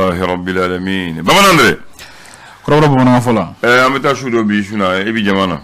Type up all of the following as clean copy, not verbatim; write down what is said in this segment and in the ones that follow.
Rabbil alamin. Bamanan dɛ. Kɔrɔbɔrɔ bamanankan fɔ la. An bɛ taa su don bi su na, i bɛ jama na. N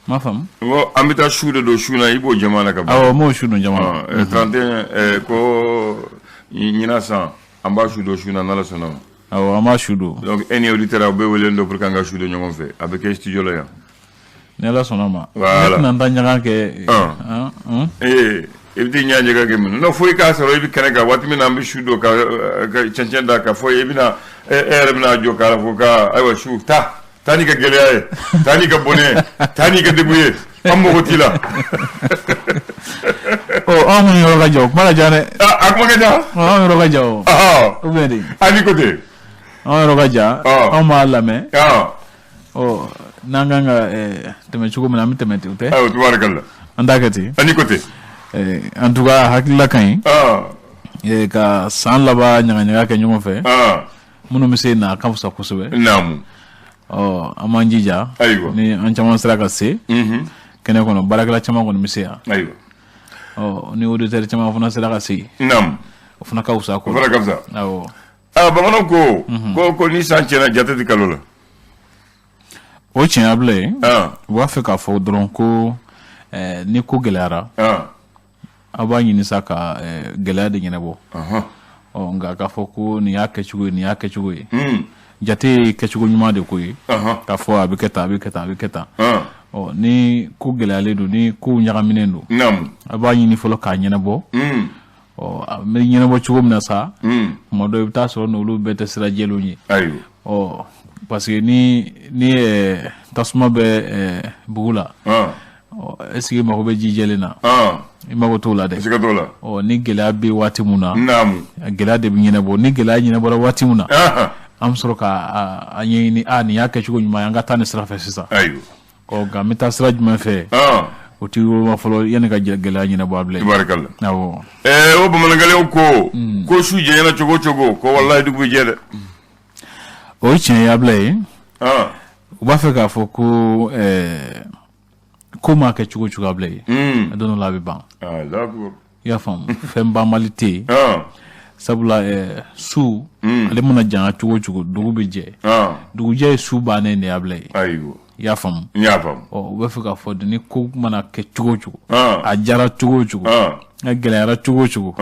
m'a faamu. N ko an bɛ taa su de don su na, i b'o jama na ka ban. Awɔ, n b'o su don jama na. 31 ko ɲinan san an b'a su don su na n'Ala sɔnna ma. Awɔ, an b'a su don. Donc e ni auditeur aw bɛɛ welelen don pour que an ka su don ɲɔgɔn fɛ. A bɛ kɛ studio la yan. Ni Ala sɔnna ma. Voilà. Ne tɛna n ta ɲaga kɛ. Ee, i bɛ t'i ɲaga kɛ mun na? Fo i k'a sɔrɔ i bɛ kɛnɛ kan waati min na an bɛ su don ka cɛncɛn da ka fɔ i bɛna e yɛrɛ bɛna jɔ k'a fɔ ka ayiwa su taa taa n'i ka gɛlɛya ye, taa n'i ka bɔnɛ ye, taa n'i ka degun ye, an mago t'i la. Ɔ, anw minnu yɔrɔ ka jan, o kuma ka jan dɛ. A kuma ka jan. Anw yɔrɔ ka jan o. Ou bien de. A n'i ko ten. Anw yɔrɔ ka jan. Anw b'a lamɛn. Ɔ, n'an kan ka tɛmɛ cogo min na, an bɛ tɛmɛ ten, o tɛ? Ayiwa, tubaarikala. An t'a kɛ ten. A n'i ko ten. En tout cas, hakilila ka ɲi. Ka san laban ɲagaɲaga kɛ ɲɔgɔn fɛ. Minnu bɛ se na, a ka fisa kosɛbɛ. Naamu. Ɔ, an b'an jija. Ayiwa. Ni an caman sera ka se. Kɛnɛ kɔnɔ, baarakɛla caman kɔni bɛ se yan. Ayiwa. Ɔ, ni auditeur caman fana sera ka se. Naamu. O fana ka fisa ko. O fana ka fisa. Awɔ. Aa, bamananw ko. Ko ni san tiɲɛna, jate tɛ kalo la. O tiɲɛ Abulaye. U b'a fɛ k'a fɔ dɔrɔn ko ni ko gɛlɛyara, aw b'a ɲini sa ka gɛlɛya de ɲɛnabɔ. Ɔ, nka k'a fɔ ko nin y'a kɛcogo ye, nin y'a kɛcogo ye, jate ye kɛcogo ɲuman de ko ye, k'a fɔ a bɛ kɛ tan, a bɛ kɛ tan, a bɛ kɛ tan. Ɔ, ni ko gɛlɛyalen don, ni kow ɲagaminen don, a b'a ɲini fɔlɔ k'a ɲɛnabɔ. Ɔ, a bɛ ɲɛnabɔ cogo min na sa, tuma dɔ i bɛ taa sɔrɔ n'olu bɛɛ tɛ sira jɛlenw ye. Ɔ, parce que ni tasuma bɛ bugu la, est ce que i mago bɛ ji jɛlen na? I mago t'o la dɛ. Siga t'o la. Ɔ, ni gɛlɛya bɛ waati mun na, gɛlɛya de bɛ ɲɛnabɔ. Ni gɛlɛya ɲɛnabɔra waati mun na, an bɛ sɔrɔ ka a ɲɛɲini, a nin y'a kɛcogo ɲuman ye, an ka taa nin sira fɛ sisan. Ayiwa. Ɔ, nka an bɛ taa sira jumɛn fɛ? O tɛ woloma fɔlɔ yanni ka gɛlɛya ɲɛnabɔ a bilen. Tubaarikala. Awɔ. O bamanankalenw ko su janyana cogo o cogo, ko walahi dugu bɛ jɛ dɛ. O ye tiɲɛ ye Abulaye. U b'a fɛ k'a fɔ ko ko maa kɛ cogo o cogo Abulaye, don dɔ la a bɛ ban. I y'a faamu, fɛn banbali tɛ yen. Sabula su ale mana janya cogo o cogo, dugu bɛ jɛ. Dugujɛ ye su bannen de ye Abulaye. Ayiwa. I y'a faamu. N y'a faamu. Ɔ, u b'a fɛ k'a fɔ ni ko mana kɛ cogo o cogo, a diyara cogo o cogo, a gɛlɛyara cogo o cogo,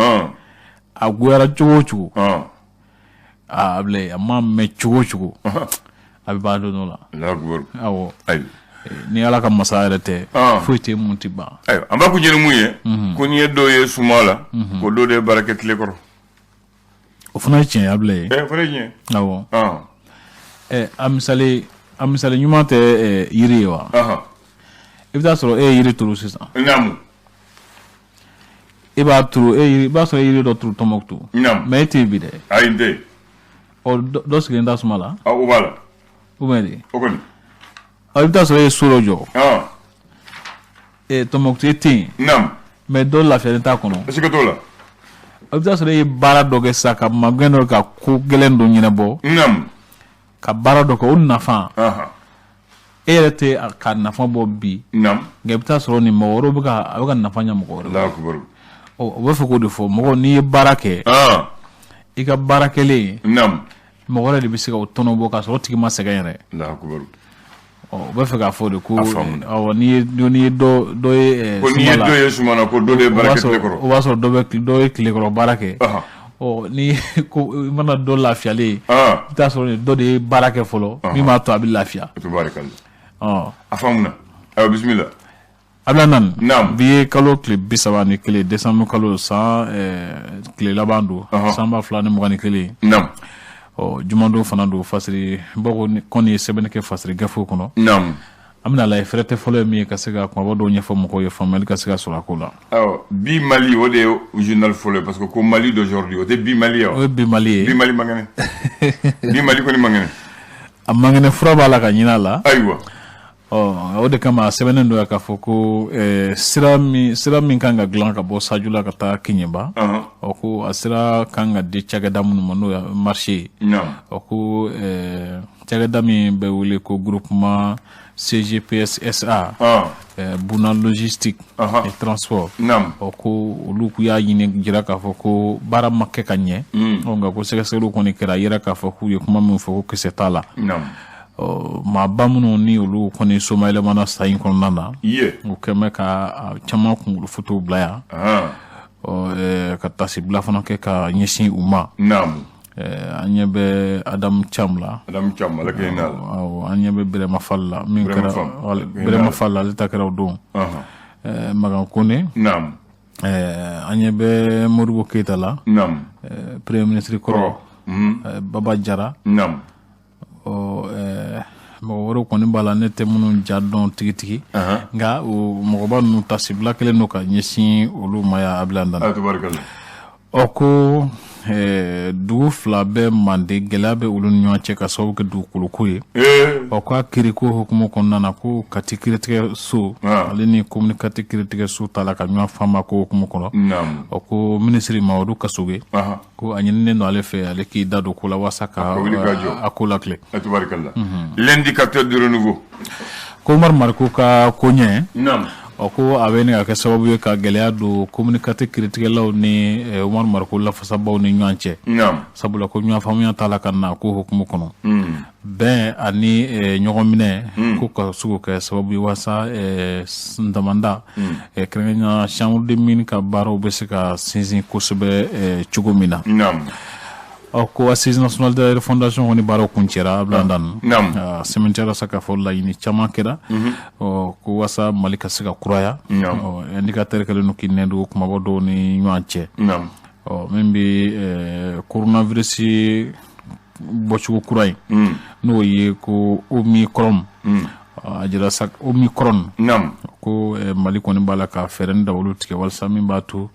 a goyara cogo o cogo, aa Abulaye, a ma mɛn cogo o cogo, a bɛ ban don dɔ la. Awɔ. Ni Ala ka masaya yɛrɛ tɛ, foyi tɛ mun tɛ ban. Ayiwa, an b'a kuncɛ ni mun ye? Ko n'i ye dɔw ye suma la, ko dɔw de ye baara kɛ tile kɔrɔ. O fana ye tiɲɛ ye Abulaye. O fana ye tiɲɛ. Awɔ. A misali ɲuman tɛ yiri ye wa? I bɛ taa sɔrɔ e ye yiri turu sisan. Naamu. E b'a turu, e i b'a sɔrɔ e yiri dɔ turu Tɔnbɔkutu. Naamu. Mais e tɛ yen bi dɛ. Ayi, n tɛ yen. Ɔ, dɔ sigilen t'a suma la. O b'a la. Ou bien de. O kɔni. Ɔ, i bɛ taa sɔrɔ e ye so dɔ jɔ. Tɔnbɔkutu, e tɛ yen. Naamu. Mais dɔ lafiyalen t'a kɔnɔ. Siga t'o la. I bɛ taa sɔrɔ e ye baara dɔ kɛ sisan, ka magɛn dɔ ka ko gɛlɛn dɔ ɲɛnabɔ. Naamu. Ka baara dɔ kɛ, o nafa. E yɛrɛ tɛ ka nafa bɔ bi. Naamu. Nka i bɛ taa sɔrɔ nin mɔgɔ wɛrɛw bɛ ka, a bɛ ka nafa ɲɛ mɔgɔ wɛrɛw. Alahu akibaru. Ɔ, u b'a fɛ k'o de fɔ mɔgɔ, n'i ye baara kɛ. I ka baara kɛlen. Naamu. Mɔgɔ wɛrɛ de bɛ se ka o tɔnɔ bɔ k'a sɔrɔ o tigi ma sɛgɛn yɛrɛ. Alahu akibaru. Ɔ, u b'a fɛ k'a fɔ de ko, awɔ, n'i ye dɔ ye ko n'i ye dɔ ye suma na, ko dɔ de ye baara kɛ tile kɔrɔ. O b'a sɔrɔ dɔ ye tile kɔrɔ baara kɛ. Ɔ, ni ko i mana dɔ lafiyalen ye, i bɛ taa sɔrɔ dɔ de ye baara kɛ fɔlɔ min b'a to a bɛ lafiya. Tubaarikala. Ɔ. A faamuna. Ayiwa, bisimila. Abulaye Nani. Naamu. Bi ye kalo tile 31, décembre kalo san tile laban don. San 2021. Naamu. Ɔ, jumadon fana don, fasiri bɔ kɔni ye sɛbɛnni kɛ fasiri gafew kɔnɔ. Naamu. An bɛna lajɛ fɛrɛ tɛ fɔlɔ ye min ye ka se ka kumaba dɔw ɲɛfɔ mɔgɔw ye, faamuyali ka se ka sɔrɔ a ko la. Awɔ, bi Mali, o de ye journal fɔlɔ ye, parce que ko Mali d'aujourd'hui, o tɛ bi Mali ye wa? O ye bi Mali ye. Bi Mali man kɛnɛ. Bi Mali kɔni man kɛnɛ. A man kɛnɛ, fura b'a la ka ɲini a la. Ayiwa. Ɔ, o de kama a sɛbɛnnen don yan k'a fɔ ko sira min kan ka dilan ka bɔ Sajula ka taa Keɲeba, ɔ, ko a sira kan ka di cakɛda minnu ma, n'o ye marché ye. Ɔ, ko cakɛda min bɛ wele ko groupement CGPS SA, Buna Logistique et Transport. Ɔ, ko olu y'a ɲini jira k'a fɔ ko baara ma kɛ ka ɲɛ. Ɔ, nka ko sɛgɛsɛgɛliw kɔni kɛra, a yira k'a fɔ k'u ye kuma min fɔ ko kisɛ t'a la. Ɔ, maaba minnu ni olu kɔni somayɛlɛmana sa in kɔnɔna na, u kɛn bɛ ka caman kunkolo fotow bila yan. Ɔ, ka tasibila fana kɛ ka ɲɛsin u ma. An ɲɛ bɛ Adamu Cham la. Adamu Cham, ala kɛ n'a la. Awɔ, an ɲɛ bɛ Birema Fall la, min kɛra Birema Fall, ale ta kɛra o don. Magan Kone. An ɲɛ bɛ Modibo Keyita la. Premier ministre kɔrɔ. Baba Jara. Ɔ, mɔgɔ wɛrɛw kɔni b'a la, ne tɛ minnu ja dɔn tigitigi, nka o mɔgɔba ninnu tasibila kɛlen don ka ɲɛsin olu ma yan, Abilaye Dana. Ɔ, ko dugu fila bɛ Manden, gɛlɛya bɛ olu ni ɲɔgɔn cɛ ka sababu kɛ dugukoloko ye. Ɔ, k'a kiiriko hukumu kɔnɔna na, ko Kati kiiritigɛ so ale ni commune Kati kiiritigɛ so ta la ka ɲɔgɔn faamu ko hukumu kɔnɔ. Ɔ, ko minisiri Mamadu Kasoge, ko a ɲininen don ale fɛ, ale k'i da don ko la walasa ka a ko lakile. L'indicateur du renouveau. Ko Umaru Mariko ka ko ɲɛ. Ɔ, ko a bɛ ka kɛ sababu ye ka gɛlɛya don commune Kati kiiritigɛlaw ni Umaru Mariko lafasabaw ni ɲɔgɔn cɛ. Sabula ko ɲɔgɔn faamuya t'a la ka na ko hukumu kɔnɔ. Bɛn ani ɲɔgɔn minɛ ko ka se k'o kɛ sababu ye walasa damanda, kɛrɛnkɛrɛnnenya chambre de mine ka baaraw bɛ se ka sinsin kosɛbɛ cogo min na. Ɔ, ko assise nationale de la refondation kɔni baaraw kuncɛra, Abilaye Danu. Sɛmɛntiyara sa k'a fɔ laɲini caman kɛra. Ɔ, ko walasa Mali ka se ka kuraya. Ɔ, indicateur kɛlen don k'i nɛn don kumaba dɔw ni ɲɔgɔn cɛ. Ɔ, min bɛ coronavirus bɔcogo kura ye, n'o ye ko Omicron, a jira sa Omicron, ko Mali kɔni b'a la ka fɛɛrɛ ni dabaliw tigɛ walasa min b'a to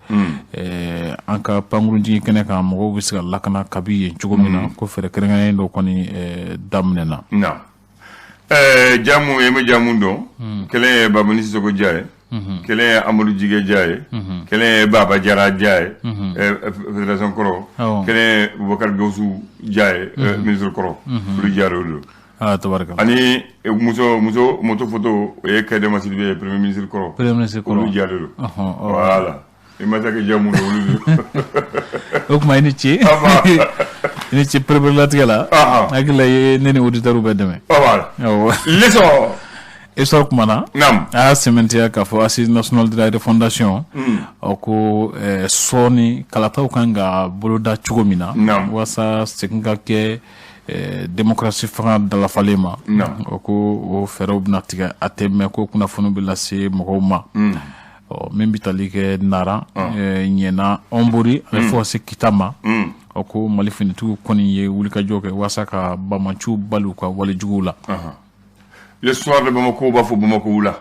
an ka pankurunjigin kɛnɛ kan, mɔgɔw bɛ se ka lakana kabi yen cogo min na, ko fɛɛrɛ kɛrɛnkɛrɛnnen dɔ kɔni daminɛna. Jamu ye, bɛ jamu dɔn. Kelen ye Babani Sisoko Diya ye, kelen ye Amadu Jige Diya ye, kelen ye Baba Jara Diya ye, fédération kɔrɔ, kelen ye Bubakari Gawusu Diya ye, ministre kɔrɔ, olu Diya don. Ah, tabarikala. Ani muso muso moto photo, o ye Kɛdɛma Sidibe ye, premier ministre kɔrɔ. Premier ministre kɔrɔ. Olu Diya de don. Voilà. I ma se ka jamu dɔn, olu don. O tuma, i ni ce. I ni ce pereperelatigɛ la. Hakili la i ye ne ni auditeurs bɛɛ dɛmɛ. Voilà. Awɔ. Leçon. Essor kumana. A y'a sɛmɛntiya k'a fɔ assise nationale de la refondation, ɔ, ko sɔɔni kalataw kan ka boloda cogo min na, walasa segin ka kɛ démocratie fanga dalafalen ma. O ko o fɛɛrɛw bɛna tigɛ, a tɛ mɛn ko kunnafoni bɛ lase mɔgɔw ma. Ɔ, min bɛ tali kɛ Nara, Ɲɛna, Ɔnbori ale fo ka se Kita ma. Ɔ, ko Mali finitigiw kɔni ye wulikajɔ kɛ walasa ka bamaciw bali u ka walejuguw la. Le soir de Bamako, b'a fɔ Bamako wula.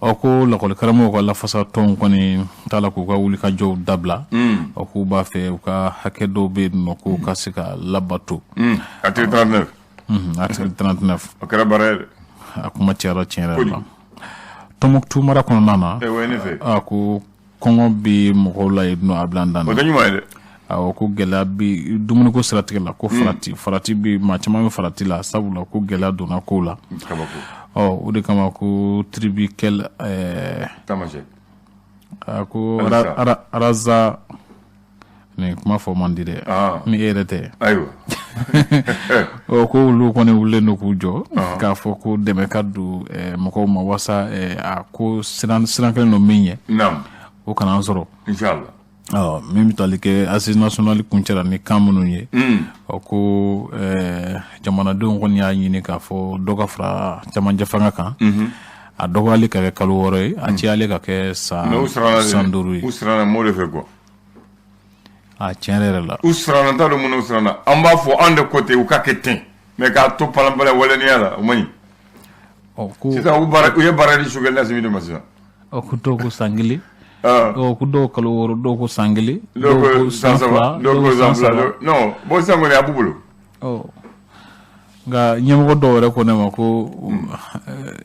Ɔ, ko lakɔlikaramɔgɔw ka lafasa tɔnw kɔni t'a la k'u ka wulikajɔw dabila. Ɔ, k'u b'a fɛ u ka hakɛ dɔw bɛ yen nɔ, k'u ka se ka labato. Article 39. Article 39. O kɛra baara ye dɛ. A kuma cayara tiɲɛ yɛrɛ la. Tɔnbukutu mara kɔnɔna na, ne fɛ. A ko kɔngɔ bɛ mɔgɔw la yen nɔ, a bila dan na. O tɛ ɲuman ye dɛ. Awɔ, ko gɛlɛya bi dumuniko siratigɛ la, ko farati farati bi maa caman bɛ farati la, sabula ko gɛlɛya donna kow la. Ɔ, o de kama ko tribu kɛl Tamasek. A ko araza nin kuma fɔ man di dɛ, ni e yɛrɛ tɛ. Ayiwa. Ɔ, ko olu kɔni wulilen don k'u jɔ k'a fɔ ko dɛmɛ ka don mɔgɔw ma walasa a ko siran kelen don min ye, o kana an sɔrɔ. Inshallah. Ɔ, min bɛ tali kɛ assise nationale kuncɛra ni kan minnu ye. Ɔ, ko jamanadenw kɔni y'a ɲini k'a fɔ dɔ ka fara camancɛ fanga kan, a dɔgɔyali ka kɛ kalo 6 ye, a cayalen ka kɛ san 5 ye. U siranna m'o de fɛ quoi. A tiɲɛ yɛrɛ la. U siranna, n t'a dɔn mun na u siranna. An b'a fɔ an de ko ten, u ka kɛ ten, mais k'a to palanpalan waleniya la, o man ɲi. Ɔ, ko sisan u ye baara di Choguel Assimi de ma sisan. Ɔ, ko dɔw ko san 1. Dɔw ko dɔw kalo 6, dɔw ko san 1. Dɔw ko san 3, dɔw ko san 2. Non, bon, sisan kɔni a b'u bolo. Ɔ. Nka ɲɛmɔgɔ dɔw yɛrɛ ko ne ma ko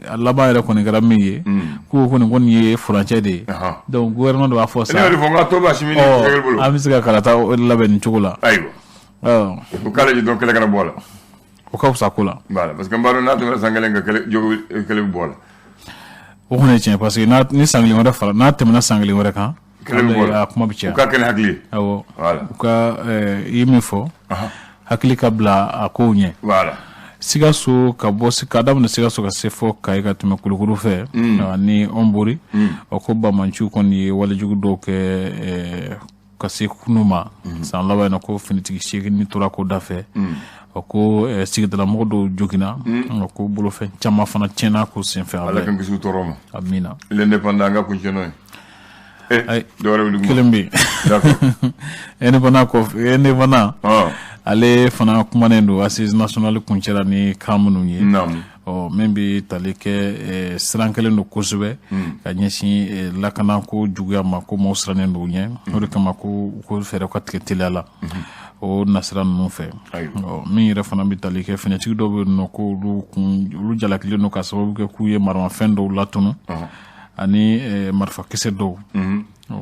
a laban yɛrɛ kɔni kɛra min ye, k'o kɔni kɔni ye furancɛ de ye. Donc gouvernement de b'a fɔ sa. Ne y'o de fɔ n k'a tɔ bɛ Asimi ni Choguel bolo. An bɛ se ka kalata labɛn nin cogo la. Ayiwa. O k'ale de dɔn kɛlɛ kana bɔ a la. O ka fisa ko la. Voilà, parce que n b'a dɔn n'a tɛmɛna san kelen kan, kɛlɛ jogo kɛlɛ bɛ bɔ a la. O kɔni ye tiɲɛ, parce que n'a ni san kelen wɛrɛ fara, n'a tɛmɛna san kelen wɛrɛ kan, kɛlɛ bɛ bɔ a la. A kuma bɛ caya. U ka kɛ ni hakili ye. Awɔ. Voilà. U ka i ye min fɔ, hakili ka bila a kow ɲɛ. Voilà. Sikaso ka bɔ, ka daminɛ Sikaso ka se fɔ Kayi ka tɛmɛ Kulukoro fɛ ani Ɔnbori, o ko bamanciw kɔni ye walejugu dɔw kɛ ka se kunu ma san laban in na, ko finitigi 8 tora ko da fɛ. O ko sigidalamɔgɔ dɔw joginna, o ko bolofɛn caman fana tiɲɛna ko senfɛ. Ala k'an kisi u tɔɔrɔ ma. Amina. L'indépendant an ka kuncɛ n'o ye. Dɔ wɛrɛ bɛ duguma. Kelen bɛ yen. D'accord. Indépendant kɔfɛ, indépendant ale fana kumanen don assise nationale kuncɛla ni kan minnu ye. Naamu. Ɔ min bɛ tali kɛ siran kɛlen don kosɛbɛ ka ɲɛsin lakanako juguya ma, ko maaw sirannen don u ɲɛ, o de kama ko fɛɛrɛ ka tigɛ teliya la o nasira ninnu fɛ. Ɔ min yɛrɛ fana bɛ tali kɛ finitigi dɔw bɛ yen nɔ, ko olu jalakilen don ka sababu kɛ k'u ye maramafɛn dɔw latunu ani marifakisɛ dɔw.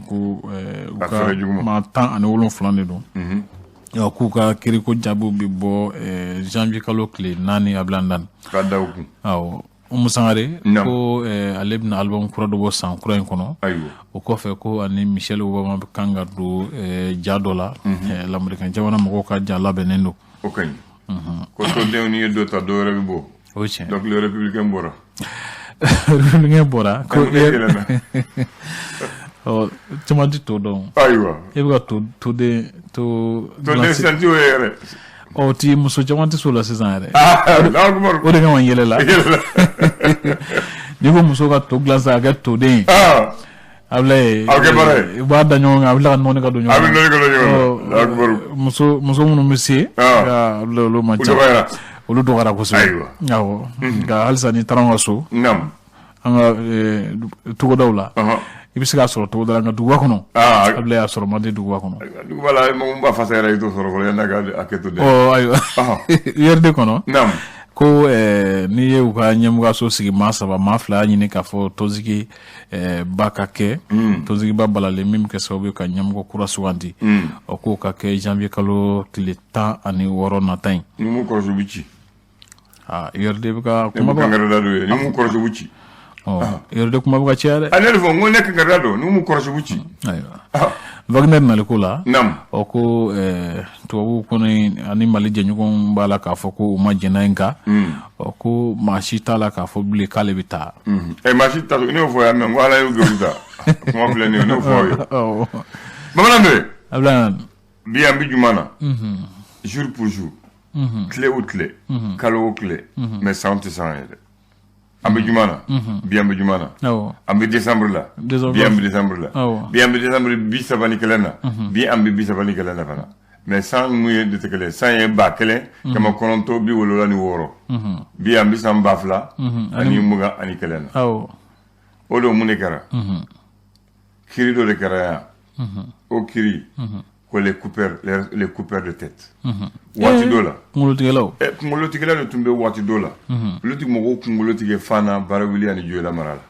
Ko u ka maa 17 de don. K'u ka kiriko jaabiw bɛ bɔ janvier kalo tile 4 abilandan. Ka da u kun. Awɔ. Umu Sangare ko ale bɛna album kura dɔ bɔ san kura in kɔnɔ. Ayiwa. O kɔfɛ ko ani Michelle Obama kan ka don ja dɔ la. Lamerikan jamana mɔgɔw ka ja labɛnnen don. O ka ɲi. Ko tɔndenw n'i ye dɔ ta dɔ wɛrɛ bɛ bɔ. O ye tiɲɛ. Donc le républicain bɔra. Républicain bɔra. Ko ɔ caman tɛ to dɔn. Ayiwa. E bɛ ka to den to. Toden sisan ti o ye yɛrɛ. Ɔ ti muso caman tɛ s'o la sisan yɛrɛ. O de kama n yɛlɛ la. N'i ko muso ka to dilan sisan a kɛ toden ye. Abulaye. A bɛ kɛ baara ye. U b'a da ɲɔgɔn kan, a bɛ tila ka nɔɔni ka don ɲɔgɔn na. A bɛ nɔɔni ka don ɲɔgɔn na. Muso minnu bɛ se. Abulaye olu man ca. Olu dɔgɔyara kosɛbɛ. Ayiwa. Awɔ. Nka halisa n'i taara an ka so. Naamu. An ka togodaw la. I bɛ se k'a sɔrɔ togoda la, nka duguba kɔnɔ. Abulaye a sɔrɔ man di duguba kɔnɔ. Duguba la mɔgɔ min b'a fasa yɛrɛ i t'o sɔrɔ fɔlɔ yanni a kɛ to dɛ. Ɔ ayiwa. URD kɔnɔ. Naamu. Ko n'i ye u ka ɲɛmɔgɔyaso sigi maa 3, maa 2 y'a ɲini k'a fɔ tɔnsigi ba ka kɛ. Tɔnsigiba balalen min bɛ kɛ sababu ye ka ɲɛmɔgɔ kura sugandi. O k'o ka kɛ janvier kalo tile 16 nata in. Ni mun kɔlɔsi u bɛ ci. URD bɛ ka kuma. Ne kankari da don ye, ni mun kɔlɔsi u bɛ ci. URD kuma bɛ ka caya dɛ. A ne de fɔ n ko ne kankari da don, ni mun kɔlɔsi u bɛ ci. Ayiwa. Wagner naliko la. Naamu. O ko tubabuw kɔni ani Mali jɛɲɔgɔnw b'a la k'a fɔ ko u ma jɛn n'a ye, nka o ko maa si t'a la k'a fɔ bilen k'ale bɛ taa. Maa si t'a ne y'o fɔ yan mɛ n ko Ala y'u gɛrɛ ta kuma filɛ nin ye, ne y'o fɔ aw ye. Bamanan bɛ. Abulaye. Bi an bɛ juma na. Jour pour jour. Tile o tile. Kalo o tile. Mais san tɛ san ye dɛ. An bɛ juma na, bi an bɛ juma na, an bɛ décembre la, bi an bɛ décembre la, bi an bɛ décembre 31 na, bi an bɛ 31 na fana. Mais san mun ye de tɛ kelen, san ye 1976, bi an bɛ san 2021 na. O don mun de kɛra? Kiri dɔ de kɛra yan. O kiri ko les coupeurs de tête. Waati dɔ la. Kunkolotigɛlaw. Kunkolotigɛlaw de tun bɛ waati dɔ la. Olu tun mɔgɔw kunkolo tigɛ Fana, Barawuli ani Joyila mara la.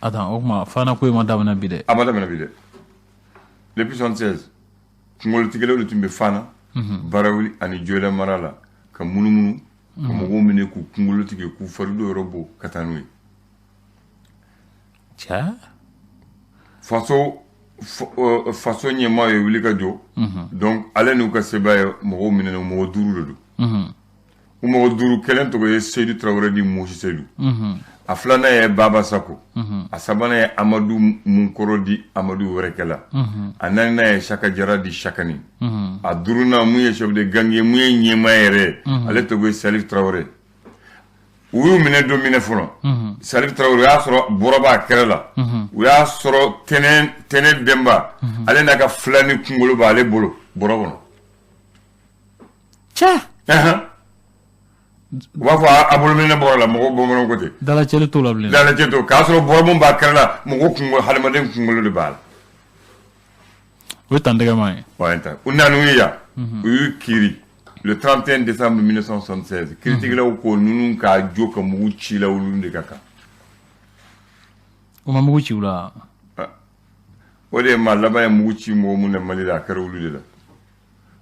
Attends, o tuma Fana ko in ma daminɛ bi dɛ. A ma daminɛ bi dɛ. Depuis 76, kunkolotigɛlaw de tun bɛ Fana, Barawuli ani Joyila mara la ka munumunu ka mɔgɔw minɛ k'u kunkolo tigɛ k'u fari dɔ yɔrɔ bɔ ka taa n'u ye. Cɛ. Faso ɲɛmaa ye wuli ka jɔ. Donc ale n'u ka sebaya ye mɔgɔw minɛ, mɔgɔ 5 de don. U mɔgɔ 5 kelen tɔgɔ ye Seyidu Tarawele ni Musi Seyidu. A filanan ye Baba Sako. A sabanan ye Amadu Munkɔrɔ di Amadu Wɛrɛkɛla. A naaninan ye Saka Jara di Sakani. A duurunan mun ye chef de gang ye, mun ye ɲɛmaa yɛrɛ ye, ale tɔgɔ ye Salif Tarawele. U y'u minɛ don minɛ fɔlɔ. Salif Tarawele, u y'a sɔrɔ bɔrɔ b'a kɛrɛ la. U y'a sɔrɔ tɛnɛ Denba, ale n'a ka filani kunkolo b'ale bolo bɔrɔ kɔnɔ. Cɛ. U b'a fɔ a bolominɛ bɔra la, mɔgɔw bamananw ko ten. Dalacɛli t'o la bilen. Dalacɛ t'o, k'a sɔrɔ bɔrɔ mun b'a kɛrɛ la, mɔgɔ kunkolo, hadamaden kunkolo de b'a la. O ye tantɛgɛma ye. Wa u nan'u ye yan, u y'u kiiri. Le 31 décembre 1976, kiiritigɛlaw ko ninnu k'a jɔ ka mugu ci la, olu de ka kan. U ma mugu ci u la? O de ye maa laban ye mugu ci mɔgɔ mun na Mali la, a kɛra olu de la.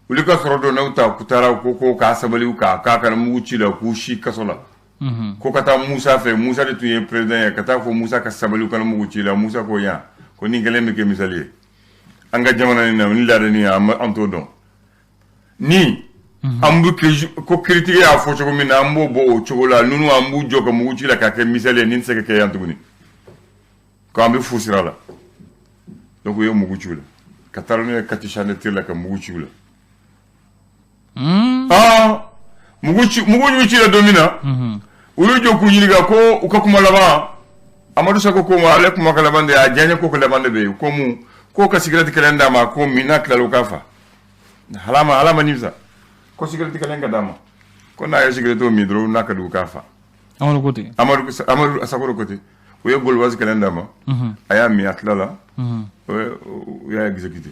Olu ka sɔrɔ dɔn n'u ta taara ko k'a sabali k'a kana mugu ci la, k'u si kaso la, ko ka taa Musa fɛ. Musa de tun ye président ye. Ka taa fɔ Musa ka sabali, u kana mugu ci la. Musa ko yan ko nin kɛlen bɛ kɛ misali ye an ka jamana nin na, ni laada nin, an t'o dɔn. Ni an bɛ ko kiiritigɛ y'a fɔ cogo min na, an b'o bɔ o cogo la. Ninnu, an b'u jɔ ka mugu ci la k'a kɛ misali ye. Nin tɛ se ka kɛ yan tuguni, ko an bɛ fu sira la. Donc u ye mugu ci u la ka taa n'u ye Kati champ de tir la, ka mugu ci u la. Aa, mugu ci, mugu y'u ci la don min na, u y'u jɔ k'u ɲininka ko u ka kuma laban. Amadu Sako ko ma, ale kuma ka laban de, a diyaɲɛ ko ka laban de bɛ yen, ko mun ko ka sigirɛti kelen d'a ma, ko min n'a tilala u k'a fa halama halama nimisa, ko sigirɛti kelen ka d'a ma, ko n'a ye sigirɛti min dɔrɔn, n'a ka di u k'a fa. Amadu ko ten? Amadu Sako ko ten. U ye Gauloise kelen d'a ma, a y'a min, a tilala, u y'a exécuté.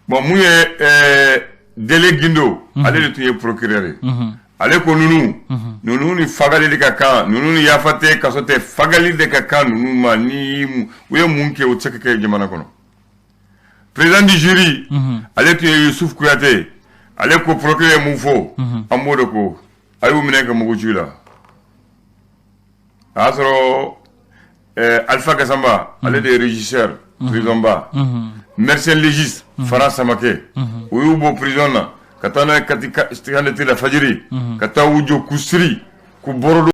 Bon, mun ye Dele Gindo, ale de tun ye procureur ye. Ale ko ninnu ni fagali de ka kan, ninnu ni yafa tɛ, kaso tɛ, fagali de ka kan ninnu ma. Ni u ye mun kɛ, o tɛ se ka kɛ jamana kɔnɔ. Président du jury, ale tun ye Yusuf Kuyate. Ale ko procureur ye mun fɔ, an b'o de ko. A y'u minɛ ka mugu ci la. A y'a sɔrɔ Alpha Gassamba, ale de ye régisseur prison ba, médecin légiste Fara Samakɛ, u y'u bɔ prison na ka taa n'a ye Kati camp de tir la fajiri, ka taa u jɔ k'u siri, k'u bɔrɔ.